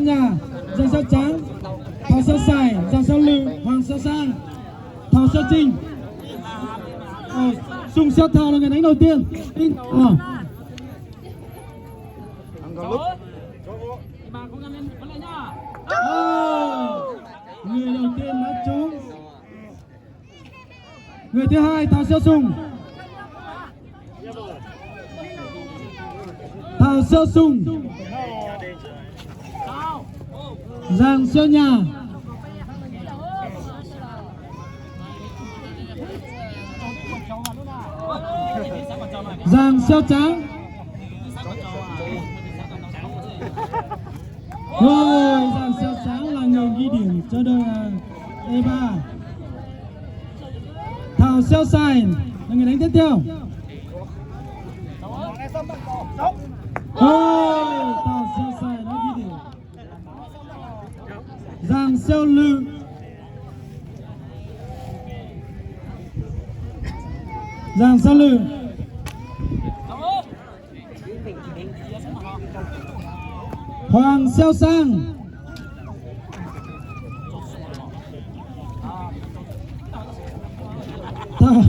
Xyooj Nyas, Zas Xyooj Tsaav, Thaus Xyooj Xais, Zas Xyooj Lwm, Huas Xyooj Xaab, Thaus Xyooj Tseej. Xoo Xyooj Thaus là người đánh đầu tiên. Ôi, người đầu tiên đã trúng. Người thứ hai, Thảo Siêu Sùng. Thảo Siêu Sùng. Giàng Siêu Nhà. Giàng Siêu Trắng. Rồi, Giàng Siêu Trắng là người ghi điểm cho đội, à, E ba. Thảo Siêu Sài là người đánh tiếp theo. Ôi, Thảo Siêu Sài đã ghi điểm. Giàng Siêu Lự. Giàng Siêu Lự. Hoàng Siêu Sang. Thảo,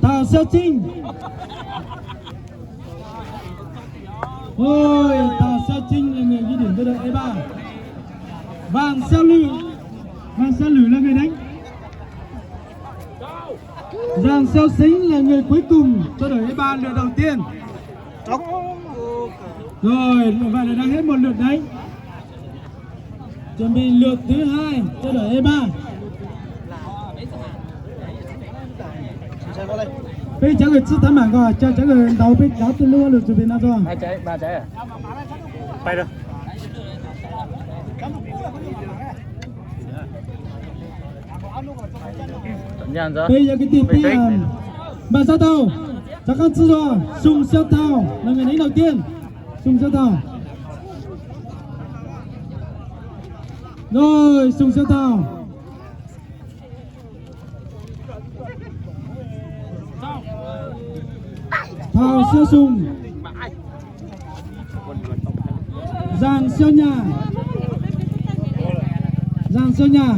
Thảo Siêu Trinh. Ôi, Thảo Siêu Trinh là người ghi điểm cho đội E ba. Vàng Siêu Lự. Vàng Siêu Lự là người đánh. Giàng Siêu Sính là người cuối cùng cho đội E ba lượt đầu tiên. Rồi, như vậy là đã hết một lượt đánh. Chuẩn bị lượt thứ hai cho đội E ba. Peb cov người sub thám mảng kos, cho cov người ntaus peb cov tuaj lub lượt chuẩn bị no tso. Peb yog kwv tij peb, Npaj Sab Tau, rov qab txwj zog, Sùng Siêu Thảo là người đánh đầu tiên. Sùng Siêu Thảo. Rồi, Sùng Siêu Thảo. Thảo Siêu Sùng. Giàng Siêu Nhà. Giàng Siêu Nhà.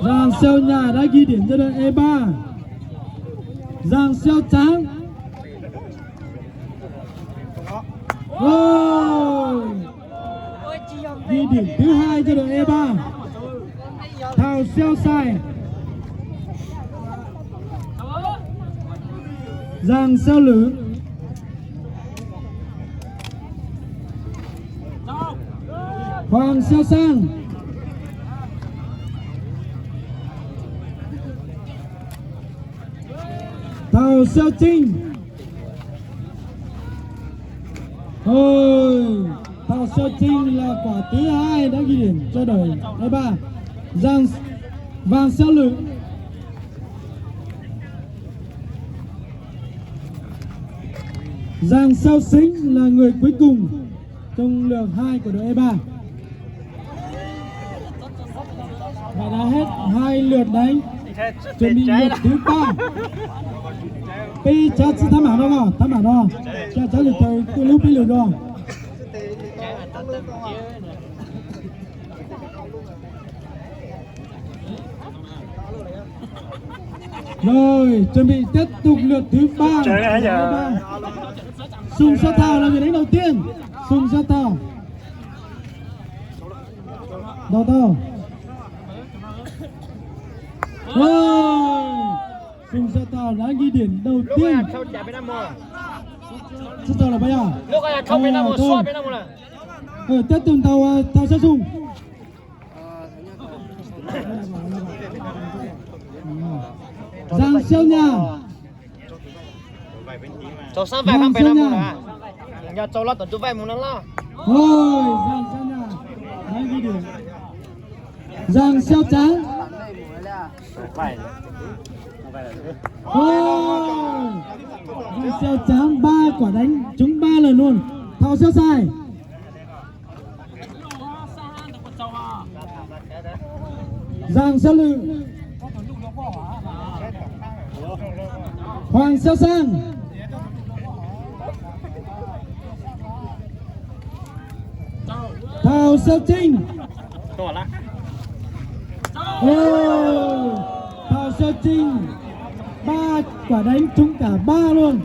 Giàng Siêu Nhà đã ghi điểm cho đội E ba. Giàng Siêu Trắng. Ôi! Ghi điểm thứ hai cho đội E ba. Thảo Siêu Sài. Giàng Siêu Lự. Hoàng Siêu Sang. Thảo Siêu Trinh. Ôi, Thảo Siêu Trinh là quả thứ hai đã ghi điểm cho đội E ba. Giàng, Vàng Siêu Lự. Giàng Siêu Sính là người cuối cùng trong lượt hai của đội E ba. Và đã hết hai lượt đánh. Chuẩn bị lượt thứ ba. Peb cov sub thám mảng no, thám mảng no. Cov lượt thawj tuaj lub peb lượt no. Rồi, chuẩn bị tiếp tục lượt thứ ba. Trời ơi, giờ. Sùng Sa Thảo là người đánh đầu tiên. Sùng Sa Thảo. Đầu tiên. Rồi. Sùng Sa Thảo đã ghi điểm đầu tiên. Sa Thảo là bao nhiêu? Ờ, thôi. Ờ, tiếp tục Thảo, ờ, Thảo Sa Sùng. Giàng Siêu Nhà. Rau sab vai Giàng Siêu Nhà. Nyob rau loj tom tus vai mus no loj. Ôi, Giàng Siêu Nhà. Đấy, ghi điểm. Giàng Siêu Trắng. Ôi, Giàng Siêu Trắng ba quả đánh trúng ba lần luôn. Thảo Siêu Sài. Giàng Siêu Lự. Hoàng Siêu Sang. Thảo Sao Trinh. Ôi, Thảo Sao Trinh ba quả đánh trúng cả ba luôn.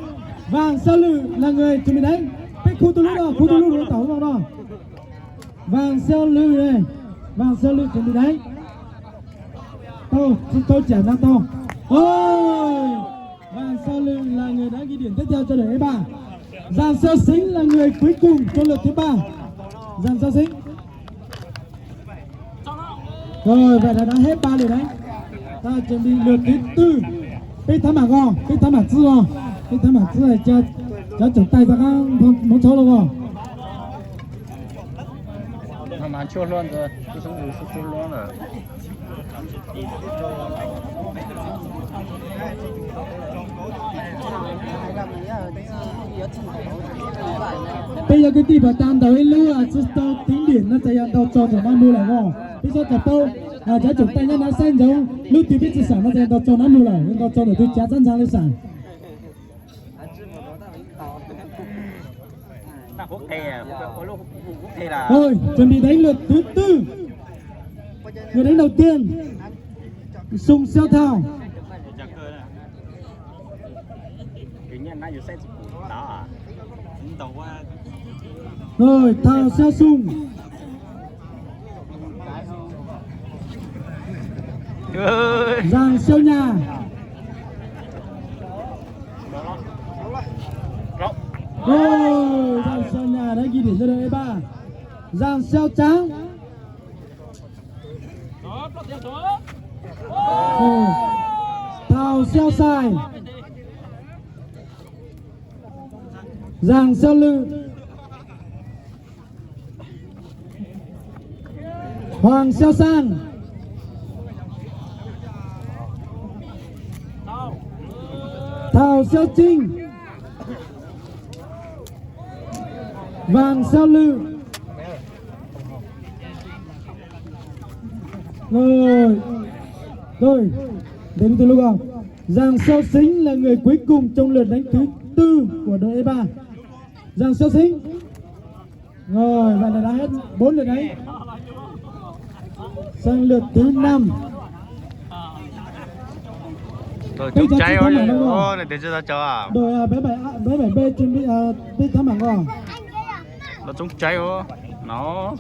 Vàng Sao Lự là người chuẩn bị đánh. Peb khu tus lub no, khu tus lub no, tau no no. Vàng Sao Lự đây. Vàng Sao Lự chuẩn bị đánh. Tau, tau trả nặng tau. Ôi, Vàng Sao Lự là người đã ghi điểm tiếp theo cho đội E ba. Vàng Sao Sính là người cuối cùng trong lượt thứ ba. Vàng Sao Sính. Rồi, vậy là đã hết ba lượt đấy. Ta chuẩn bị lượt thứ tư. Peb thab mam ko, peb thab mam txwj ko. Peb thab mam txwj, cov tsoom tais tau qab hmov tshauv los ko. Peb yog kwv tij pom tag ntaus ib lub tsis tau tính điểm no txawm yog ntaus txog ntawm no mus lawm os. Peb txhob txawm paub, cov tsoom tais nyob nav saib ntsoov lub twg peb tsis xam no txawm yog ntaus txog no mus lawm, ntaus txog ntawm twg cav txhab ntxhab li xam. Rồi, chuẩn bị đánh lượt thứ tư. Người đánh đầu tiên, Sùng Siêu Thảo. Rồi, Thảo Siêu Sùng. Giàng Siêu Nhà. Ôi, Giàng Siêu Nhà đã ghi điểm cho đội E ba. Giàng Siêu Trắng. Ôi, Thảo Siêu Sai. Giàng Siêu Lự. Hoàng Siêu Sang. Thảo Siêu Trinh. Vàng Siêu Lự. Rồi. Rồi. Đến từ lúc nào? Giàng Siêu Sính là người cuối cùng trong lượt đánh thứ tư của đội E ba. Giàng Siêu Sính. Rồi, vậy là đã hết bốn lượt đấy. Sang lượt thứ năm. Peb cov tsis tau mam no. Đội à, bé bảy, bé bảy B chuẩn bị, à, peb thab mam ko. Nó trống cháy quá. Nó